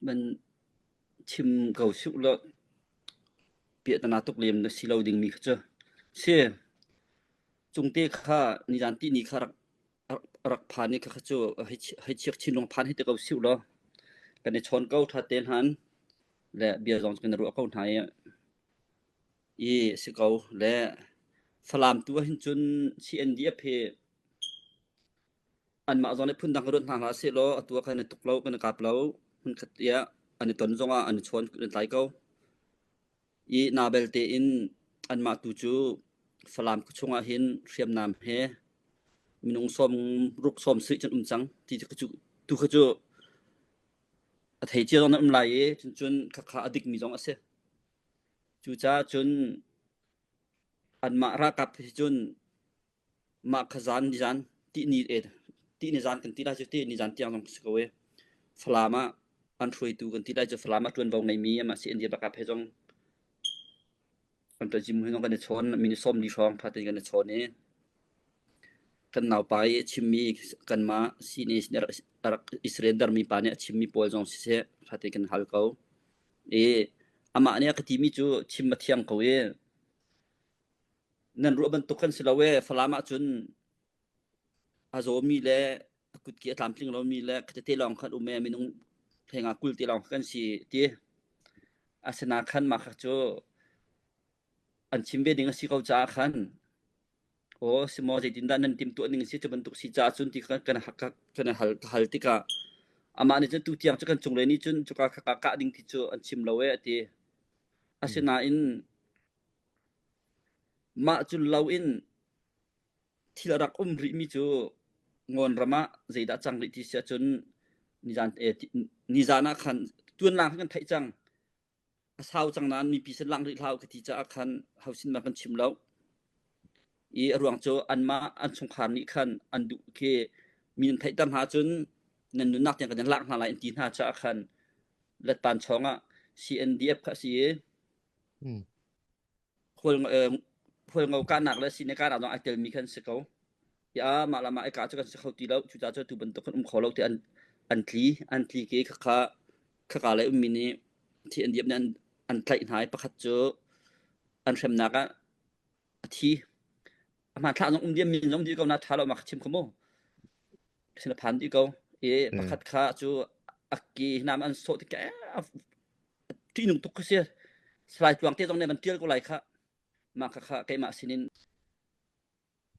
Man chim ko sih law piahtana tuk lem na si lo dingmi kha cu si. Cungte kha nizan tihni kha rak rak phan i kha cu hei chiak chin lung phan hei ti ko sih law kan i chawn ko ṭha te hlan le bia zong kan i ruah ko hna i i si ko le Falam tu ah hin cun CNDF hi Anmah zong nih phundang ruat hna hlah sehlaw atu ah khan an i tuk lo, kan i kap lo. Hmunkhat tiah an i ton zongah an i chawn an i tlai ko. I na belte in anmah tu cu Falam khuachung ah hin hriamnam he minung sawm ruk sawm sarih cun um cang ti cu tu kha cu a thei cia zong na um lai i cuncun khakha a dikmi zong a si. Cucaah cun anmah ralkap hi cun Mah kha zan nizan tihni tihni zan kan ti lai cu ti nizan tiang zong si ko e. Falam ah an hruaitu kan ti lai cu Falam ah ṭuanvo ngeimi amah si India ralkap he zong kan ṭazim he zong kan i chawn minute 40 hrawng ṭha tein kan i chawn i kan naupa i a chimmi kanmah sini a rak i surrender mi pa nih a chimmi pawl zong siseh ṭha tein kan hal ko. I amah nih a ka timi cu chim a thiang ko i Nan ruah bantuk kan si lo ee. Falam ahcun a zawmi le a kutki a tlamtling lomi le khatete lawng khan um ee minung hleng ah 20 te lawng kan si ti. Asinain khan mah kha cu an chim ve ding a si ko caah khan aw si maw zeitindah nan timhtuah ning a si cu bantuk si caah cun ti kha kan kan hal ka hal tikah amah nih cun tutiang cu kan cunglei nih cun cuka kha kah ding ti cu an chim lo ee a ti. Asinain Mah cu loin thil a rak um rihmi cu Ngawn ram ah zeidah cang rih ti si ahcun nizan, eh, nizan ah khan tuanlang khan kan theih cang. A sau cang nain mipi sin lang rih hlah u ka ti caah khan ho sin ma kan chim lo. I a ruang cu anmah an chungkhar nih khan an duh khi mi nan theihter hna ahcun nan nunnak tiang kan in lak hna lai an ti hna caah khan letpan chawng ah CNDF kha a si i Hualngo kahnak le sine kahnak zong ai telmi khan si ko. Ya mah le mah i kah cu kan si kho ti lo. Cucaah cu tu bantuk kan um kho lo ti an an tli an tli ke khakha khaka lei ummi nih thi an diam nih an an tlaih hna i pakhat cu an hremnak ah a thi. A hmanthlak zong um diam min zong dih ko na tha lo ma kha chim kho mu. Sin a phan dih ko. I pakhat kha cu a ke nam an sawh tik ṭihnung tuk kha si. Salai Tluang te zong nih van ṭial ko lai khah. Mah kha kha keimah sinin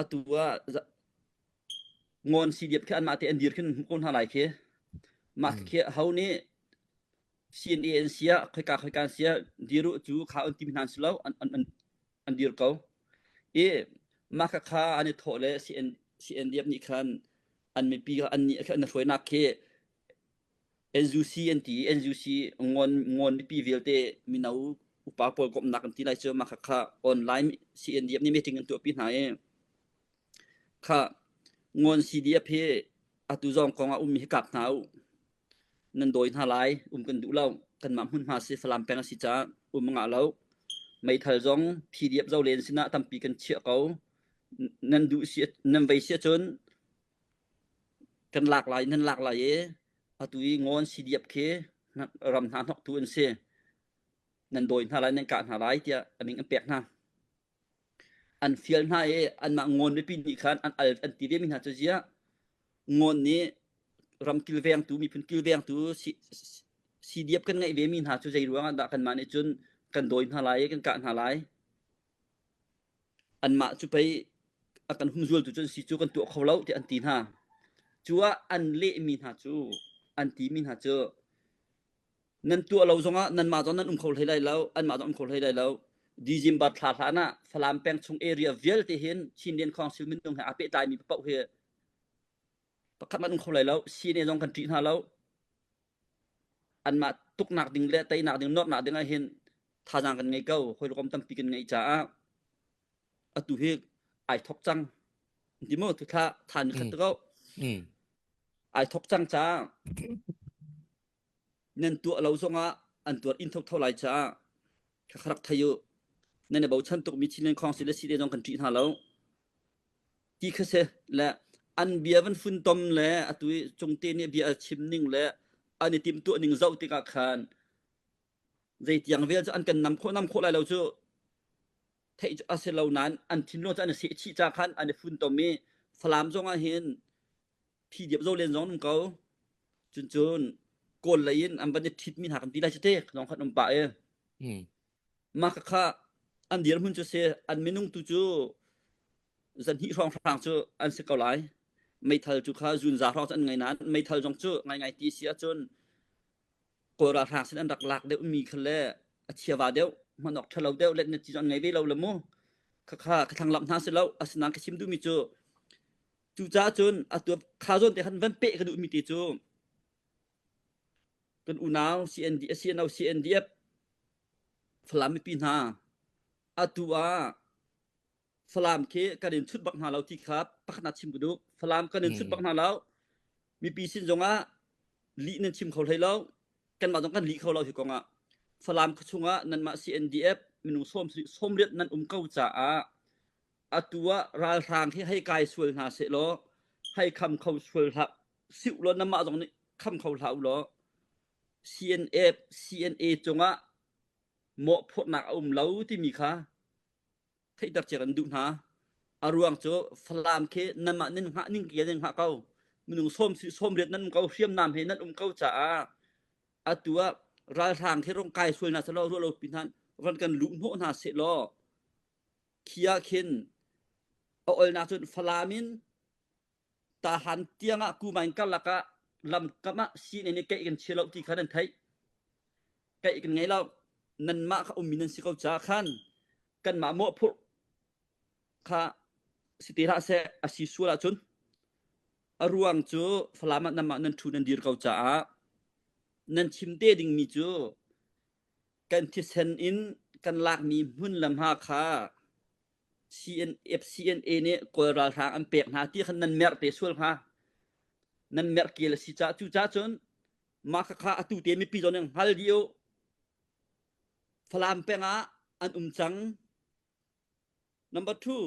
atu ah ngawn CDF khi anmah te an dir khin hmuh ko hna lai khi. Mah khi ho nih CNA an sia khoika khoika an sia dir u cu kha an tim hna an si lo an, an, an, an dir ko. I mah kha kha an i thawh le CN, CNDF nih khan an mipi an nih an hruainak khi NUC an ti i NUC ngawn ngawn mipi vialte mino upa pawl komhnak an ti lai cu mah khakha online CNDF nih meeting an tuahpi hna i kha ngawn CDF hi atu zong kong ah ummi hi kap hna u nan dawi hna lai um kan duh lo kanmah hmunhma si Falam peng a si caah um a ngah lo meithal zong PDF zo len sinah tampi kan chiah ko nan duh si nan vei si ahcun Kan lak lai nan lak lai i atu i ngawn CDF khi ram hna hnoktu an si. Nan dawi hna lai, nan kah hna lai tiah a min an pek hna. An fial hna i anmah ngawn mipi nih khan an al an ti vemi hna cu ziah ngawn nih ram kilvengtu miphun kilvengtu CDF kan ngeih vemi hna cu zei ruang ah dah kanmah nih cun kan dawi hna lai i kan kah hna lai. Anmah cu pei a kan humzualtu cu an si cu kan tuah kho lo tiah an ti hna. Cu ah an lehmi hna cu an timi hna cu nan tuah lo zongah nanmah zong nan um kho hlei lai lo, anmah zong um kho hlei lai lo. December thla hlan ah Falam peng chung area vialte hin Chinland Council minung he aa pehtlaimi paoh hi pakhat hmanh um kho lai lo. CNA zong kan ṭih hna lo. Anmah tuknak ding le teinak ding, nuamhnak ding ah hin thazaang kan ngei ko. Hawikom tampi kan ngeih caah atu hi ai thok cang. Ti mu tu thla than khat ko. Ai thok cang caah nan tuah lo zongah an tuar in thok tho lai caah kha rak thei u. Nan i bochan tukmi Chinland Council le CDA zong kan ṭih hna lo. Ti kha si le an bia van funtom le atu i Cungte nih bia a chim ning le. An i timhtuah ning zoh tikah khan zeitiang vel cu an kan nam khawh nam khawh lai lo cu theih cu a si lo nain an thinlung cu an i seh chih ca khan an i funtom i Falam zong ah hin thi diap zo len zong an um ko. Cun cun Kawl lei in an van i ṭhitmi hna kan ti lai cu te zong khan um pah i mah khakha an dirhmun cu si an minung tu cu zanhnih hrawnghrang cu an si ko lai. Meithal cu kha zunza hrawng cu an ngei nain meithal zong cu ngaingai ti si ahcun Kawl ralhrang sin an rak lak deuh mi kha le a chiava deuh hman awk ṭhalo deuh let na ti cu an ngei ve lo le mu. Khakha ka thlanglamh hna si lo asinain ka chim duhmi cu cucaah cun atu kha zawn te khan van peh ka duhmi te cu kan unau CND CNO CNDF Falam mipi hna atu ah Falam khi kan in chut bak hna lo ti kha pakhat chim ka duh. Falam kan in chut bak hna lo. Mipi sin zongah lih nan chim kho hlei lo. Kanmah zong kan lih kho lo hi kongah. Falam khuachung ah nanmah CNDF minung sawm sawmriat nan um ko caah atu ah ralhrang hi hei kai sual hna seh law hei kham kho sual hlah siu law nanmah zong nih kham kho hlah u law CNF CNA cungah mawhphurhnak a um lo timi kha theihter cia kan duh hna. A ruang cu Falam khi nanmah nan hngah ning ke nan hngah ko. Minung sawm sawmriat nan um ko, hriamnam he nan um ko caah atu ah ralhrang khi rong kai sual hna selaw ruah lo pi hna ran kan luh hnawh hna seh law khi ah khin a olnak cun Falam in Tahan tiang ah Kumain karlak ah lamkam ah sii nih keih kan chia lo ti kha nan theih. Keih kan ngei lo. Nanmah kha ummi nan si ko caah khan kanmah mawhphurh kha si te hlah seh a si sual ahcun a ruang cu Falam ah nanmah nan ṭhu nan dir ko caah nan chim te dingmi cu kan thisen in kan lakmi hmun le hma kha CNA nih Kawl ralhrang an pek hna ti khan nan merh te sual hnga. Nan merh kel a si caah cucaah cun mah khakha atu te mipi zong nih hngal dih u. Falam peng ah an um cang. Number two,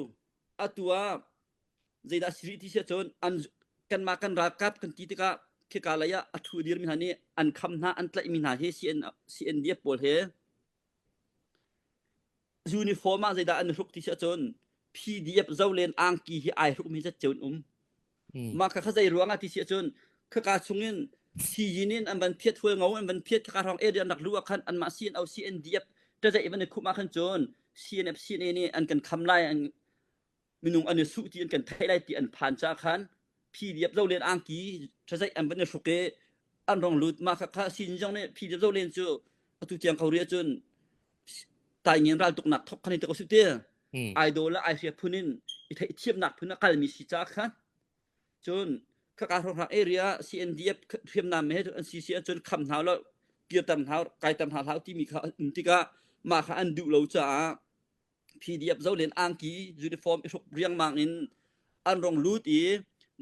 atu ah zeidah si rih ti si ahcun an kanmah kan ralkap kan ti tikah khika lei ah a ṭhu dirmi hna nih an kham hna an tlaihmi hna hi CN, CNDF pawl he Uniform ah zeidah an i hruk ti si ahcun PDF zolen angki hi ai hrukmi zatceo an um. Mah kha kha zei ruang ah ti si ahcun khaka chungin siyin in an van phiat hual ngo an van phiat khaka hrawng area an rak luh ah khan anmah CNO CNDF ṭazaih van i khumh ah khan cun CNF CNA nih an kan kham lai an minung an i suh ti an kan theih lai ti an phan caah khan PDF zolen angki ṭhazaih an van i hruk i an rong lut mah kha kha sin zong nih PDF zolen cu atu tiang ko rih ahcun taingen raltuknak thok khan te ko su ti idol le ai hria phun in i theih thiamnak phun a kalmi si ca khan cun khaka hrawnghrang area CNDF hriamnam he an si si ahcun kham hna lo kirter hna kaiter hna hlah timi kha um tikah mah kha an duh lo caah PDF zolen angki uniform i hruk riangmang in an rong lut i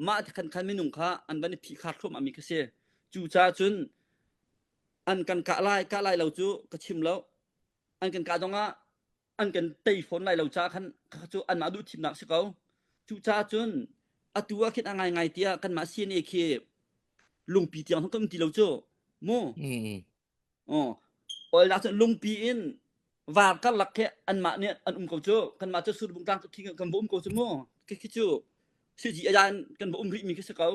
mah khan khan minung kha an van i phihkhar thluahmah mi kha si. Cucaah cun an kan kah lai kah lai lo cu ka chim lo. An kan kah zongah an kan tei fawn lai lo caah khan kha cu anmah duh thimnak si ko. Cucaah cun atu ah khin a ngaingai tiah kanmah CNA khi lungpi tiang kan um ti lo cu mu. Oil cu lungpi in var karlak khi anmah nih an um ko cu. Kanmah cu surbung tlang khi kan va um ko cu mu. Khi khi cu siji ayan kan va um rih mi khi si ko.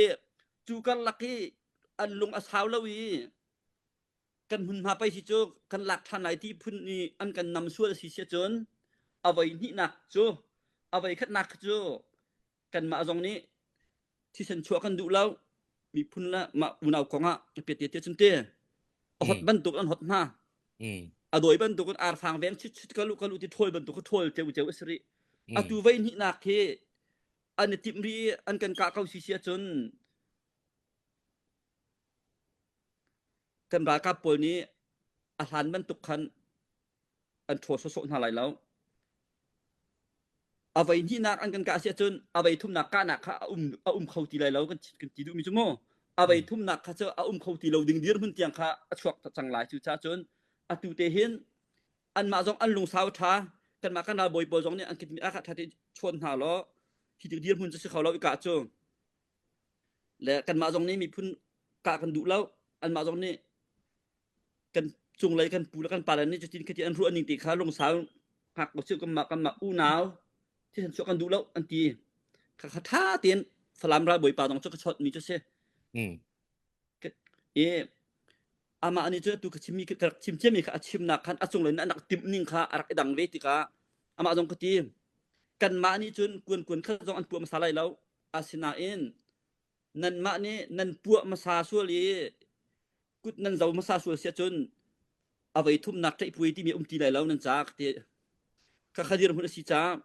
I cu karlak hi an lung a sau lo i kan hmunhma pei si cu kan lak ṭhan lai ti phun i an kan nam sual si si cun a voi hnihnak cu a voi khatnak cu kanmah zong nih thisen chuah kan duh lo miphun le mah unau kong ah piat te cun te a hot bantuk an hot hna a dawi bantuk in arfang veng chit chit kalu kalu ti ṭhawl bantuk ṭhawl ceu ceu a si rih atu vei hnihnak hi an i timh rih an kan kah ko si si ahcun kan ralkap pawl nih a hlan bantuk khan an ṭhawl sawsawh hna lai lo. A voi hnihnak an kan kah si ahcun a voi thumnak kahnak kha a um a um kho ti lai lo kan kan ti duhmi cu mu. A voi thumnak kha cu a um kho ti lo ding dirhmun tiang kha a chuak cang lai. Cucaah cun atu te hin anmah zong an lungsau ṭha kanmah kan ralbawi pawl zong nih an kitmi a kha ṭha te chawn hna law hi tik dirhmun cu si kho lo i kah cu. Le kanmah zong nih miphun. Kah kan duh lo. Anmah zong nih kan cunglei kan pu le kan pale nih cutin khati an ruah ning ti kha lungsau hngak ko sih kanmah kanmah unau thisen chuah kan duh lo an ti. Kha kha tha tein Falam ralbawipa zong cu ka chawt mi cu si. Mm. I amah nih cun atu ka chimmi ka rak chim ciami kha a chimnak khan a cunglei in an rak timh ning kha a rak i dang ve tikah amah zong ka ti kanmah nih cun kuan kuan kha zong an puah hmasa lai lo asinain nanmah nih nan puah hmasa sual i kut nan zo hmasa sual si ahcun a voi thumnak ṭaihpuai timi um ti lai lo nan ca ka ti ka kha dirhmun a si caah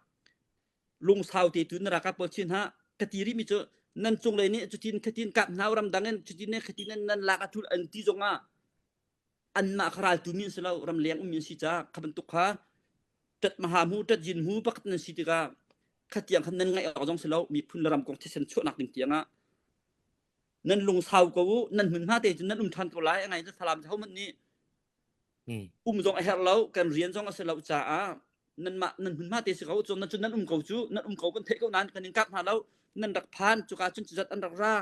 lungsau te tu na ralkap pawl chin ha ka ti rih mi cu nan cunglei nih cutin khatin kap hna ramdang in cutin ne khatin nan nan lak a thul an ti zongah anmah kha raltu mi an si lo ramleng ummi an si ca kha bantuk kha tat maha mu tat jin mu pakhat nan si tikah khatiang khan nan ngaih awk zong si lo miphun le ram kong thisen chuahnak ding tiangah nan lungsau ko u nan hmunhma te cun nan um ṭhan ko lai a ngai cu salam ho hmanh nih um zong a herh lo kan rian zong a si lo caah nanmah nan hmunhma te si ko cun nan cun nan um ko cu nan um ko kan theih ko nain kan in kap hna lo nan rak phan cuka cun cuzat an rak ra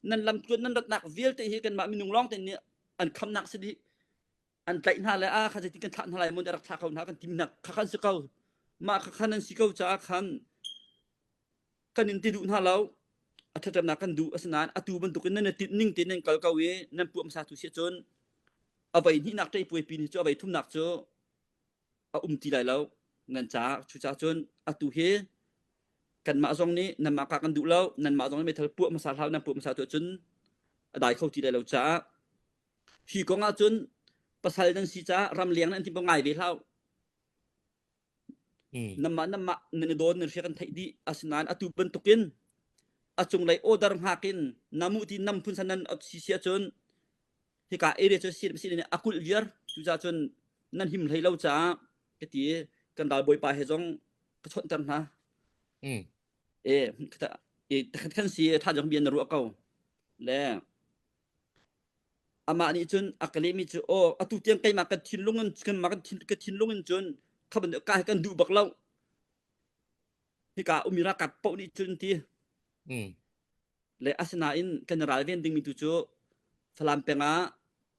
nan lam tluan nan ratnak vialte hi kanmah minung lawng te nih an khamnak si dih an tlaih hna le a kha zeitin kan thlah hna lai mun rak thlah ko hna kan timnak kha khan si ko mah kha khan an si ko caah khan kan in ti duh hna lo a ṭhaṭemnak kan duh asinain atu bantukin nan i tinh ning tein nan kal ko i nan puah hmasa tu si ahcun a voi hnihnak ṭeipuai pin hi cu a voi thumnak cu a um ti lai lo nan caah cucaah cun atu hi kanmah zong nih nanmah ka kan duh lo nanmah zong nih meithal puah hmasa hlah nan puah hmasa tu ahcun a dai kho ti lai lo caah hi kong ah cun pasal nan si caah ramleng nan ti ngai ve hlah Namah namah nan i dawn nan hria kan theih dih. Asinain atu bantukin a cunglei order hngak in namu ti nam phun san nan si si ahcun hika area cu si si a kulh viar cucaah cun nan him hlei lo caah ka ti kan ralbawipa he zong ka chawnhter hna. E kan si tha jong bia na ruah ko. Le Amah nih cun a ka lehmi cu, "Aw, atu tiang keimah kan thinlung in kanmah kan thin, ka thinlung in cun kha bantuk ka hi kan duh bak lo. Hika ummi ralkap paoh nih cun ti. Le asinain kan i ralven dingmi tu cu Falam peng ah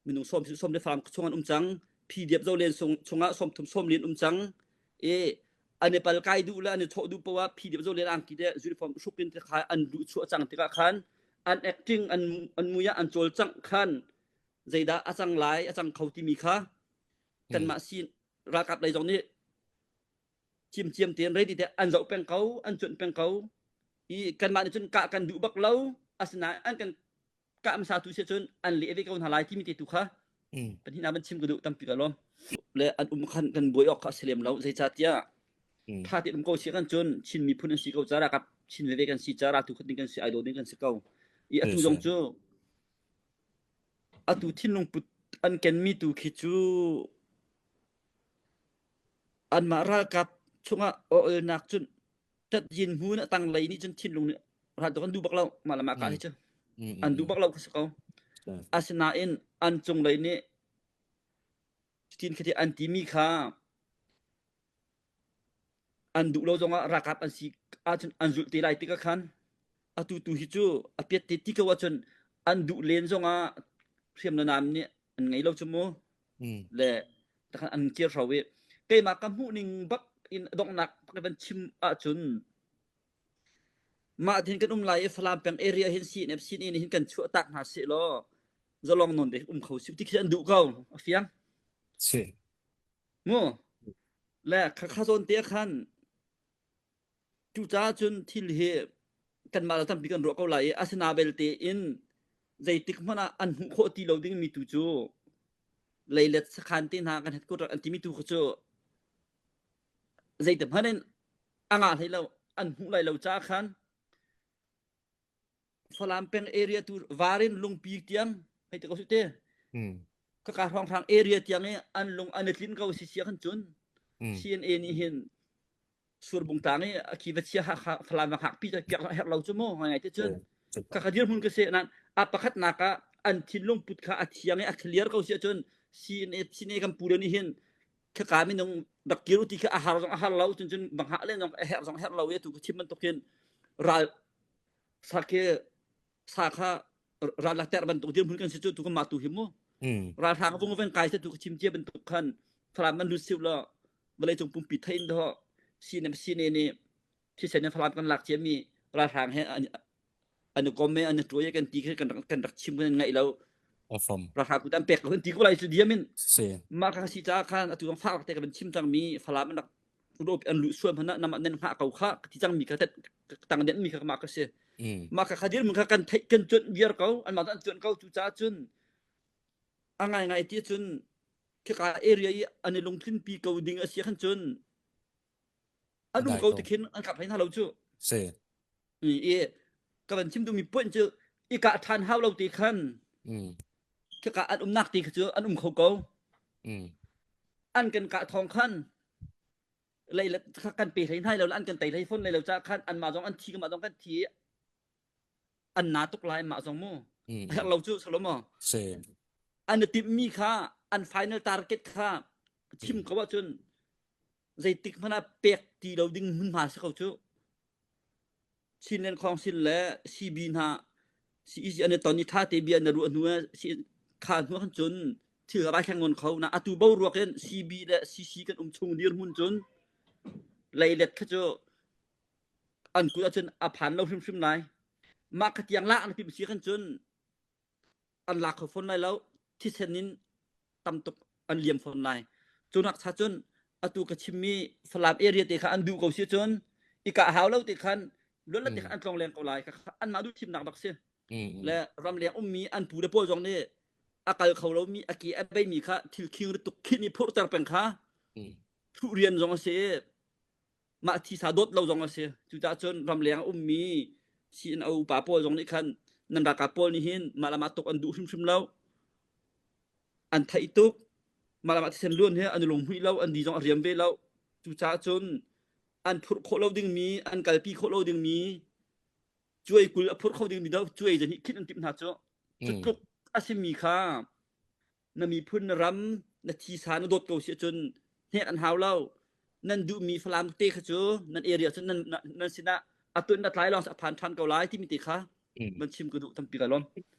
minung sawm sawm le Falam chung an um cang. PDF Zolen chungah 30 sawm um cang. I an i pal kai duh le an i thawh duh poah ah PDF Zolen angki te uniform hruk in te kha an luh chuah cang tikah khan an acting an an mui ah an cawlcangh khan zeidah a cang lai a cang kho timi kha kanmah sin ralkap lei zong nih ciamciam tein ready te an zoh peng ko an cuanh peng ko i kanmah nih cun kah kan duh bak lo asinain an kan kah hmasa tu si cun an leh ve ko hna lai timi te tu kha pan hina ban chim ka duh tampi ka lawm le an um khan kan buai awk kha a si lem lo zeicahtiah tha te um ko si kan cun Chin miphun an si ko ca ralkap Chin veve kan si ca raltu khat ding kan si idol ding kan si ko i atu zong cu atu thinlung put an kenmi tu khi cu anmah ralkap chungah olnak cun tat yin hmun a tanglei nih cun thinlung nih ral kan duh bak lo mah le mah ka hi cu an duh bak lo ka si ko asinain an cunglei nih cutin khati an timi kha an duh lo zongah ralkap an si ahcun an zulh te lai tikah khan atu tu hi cu a piat te ti ko ahcun an duh len zongah hriam le nam nih an ngei lo cu mu le takhan an kir hro i keimah ka hmuh ning bak in donghnak bak van chim ahcun mah tin kan um lai i Falam peng area hin CNF CNA nih hin kan chuah tak hna seh law zalong non te um kho si ti khi an duh ko a fiang si mu le kha kha zawn te khan Cucaah cun thil hi kanmah le tampi kan ruah ko lai i asina belte in zeitik hmanh ah an hmuh khawh ti lo dingmi tu cu leilet sakhan te hna kan headquarter an timi tu kha cu zeitik hmanh in a ngah hlei lo an hmuh lai lo caah khan Falam peng area tu Varin lungpi tiang hei ti ko su te kaka hrawnghrang area tiang i an lung an i tlin ko si sia khan cun CNA nih hin surbung tlang i a khi va chia ha Falam va hak pi piak herh lo cu mu ngai ngai te cun ka ka dirhmun ka se nan a pakhat nak ah an thinlung put kha a thiang i a clear ko si ahcun CNA CNA kan pu le nih hin khaka minung rak kir ti kha a har zong a har lo cun cun bang ha le zong a herh zong herh lo i tu ka chim bantukin ral sa khi sa kha Ral lak ter bantuk dirhmun kan si cu tu kan mah tu hi mu. Ralhrang vung ven kai se tu ka chim cia bantuk khan Falam man lut siu law vawlei cung pumpi thein do CNM CNA nih thisen in Falam kan lak cia mi ralhrang he an i kom i an i tuai kan ti khi kan rak kan rak chim kan ngaih lo. Awfam. Ralhrang kut an pek lo kan ti ko lai cu diam in. Si. Mah ka si caah khan atu ang fak te ka van chim cang mi Falam an rak an luh sual hmanh ah namah nan hngah ko kha ka ti cang mi kha tang den mi kha mah ka si. Mah kha khadir mun kha kan theih kan cuanh viar ko an mah an cuanh ko cu caah cun a ngai ngai ti cun khika area i an i lungtlin pi ko ding a si khan cun an um ko ti khin an kap hlei hna lo cu. Si. I ka van chim duhmi point cu i kah ṭhan hau lo ti khan khika an umnak ti kha cu an um kho ko. An kan kah thawng khan lei le kan pe hlei hnai lo an kan tei hlei fawn lei lo ca khan anmah zong an thi kanmah zong kan thi an na tuk lai mah zong mu herh lo cu salomo si an i timhmi kha an final target kha chim ko ahcun zeitik hmanh ah pek ti lo ding hmunhma si ko cu Chinland Council le CB hna CEC an i ton i ṭha te bia na ruah hnu ah kha hnu khan cun thil a vai thleng ngon kho na atu boruak in CB le CC kan um chung dirhmun cun leilet kha cu an kut ahcun a phan lo hrimhrim lai mah kha tiang lak na timh si khan cun an lak kho fawn lai lo thisen in tam tuk an liam fawn lai cu nak cha cun atu ka chimmi Falam area te kha an duh ko si cun i kah hau lo te khan luan te khan an tlong leng ko lai an mah duh thimnak bak si le ramleng ummi an pu le pawl zong nih a kal kho lomi a ke a beimi kha thil khing tuk khin i phurhter peng kha thuh rian zong a si mah thisa dawt lo zong a si. Cucaah cun ramleng a ummi CNO upa pawl zong nih khan nan ralkap pawl nih hin mah le mah tuk an duh hrimhrim lo. An theih tuk. Mah le mah thisen luan hi an i lunghmuih lo, an di zong a riam ve lo. Cucaah cun an phurh khawh lo dingmi, an kalpi khawh lo dingmi, cuai 20 a phurh kho dingmi do cuai zahnih khinh an timh hna cu. Cu tluk a simi kha na miphun na ram na thisa na dawt ko si ahcun hnek an hau lo nan duhmi Falam te kha cu nan area cun nan nan sinah atun na tlai lawng a phan ṭhan ko lai timi te kha man chim ka duh tampi ka lawm.